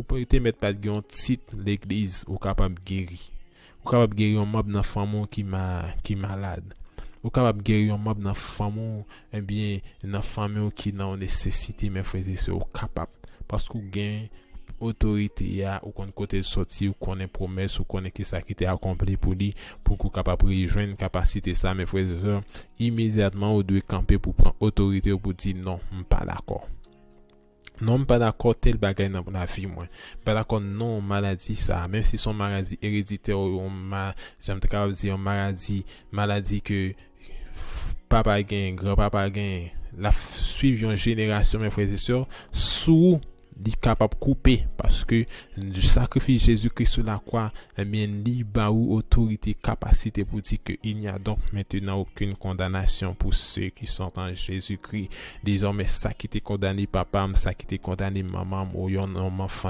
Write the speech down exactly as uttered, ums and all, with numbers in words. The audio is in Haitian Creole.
pou te mèt pa t gen yon tit legliz, ou kapab geri. Ou kapab geri yon manm nan fanmi w ki, ma, ki malad. Ou kapab geri yon manm nan fanmi w, ebyen, nan fanmi w ki nan yon nesesite, men frè e sè, ou kapab. Paske ou gen otorite a, ou konn kote l soti, ou konnen pwomès, ou konnen ki sa ki te akonpli pou li, pou ou kapab rejwenn kapasite sa, men frè e sè, imedyatman ou dwe kanpe pou pran otorite ou pou di non, m pa dakò. Non, m pa dakò tèl bagay nan lavi mwen. M pa dakò non maladi sa, menm si se yon maladi ereditè ou yon ma, jan m te kapab di yon maladi, maladi ke papa gen, granpapa gen, l ap swiv yon jenerasyon, men frè e sè, sou li kapab koupe, paske sakrifis Jezi Kris sou lakwa, ebyen, li ba ou otorite, kapasite pou di ke il n'y a donc maintenant aucune condamnation pour ceux qui sont en Jésus-Christ. Dezòmè, sa ki te kondane papa m, sa ki te kondane manman m, ou yon manm fanmi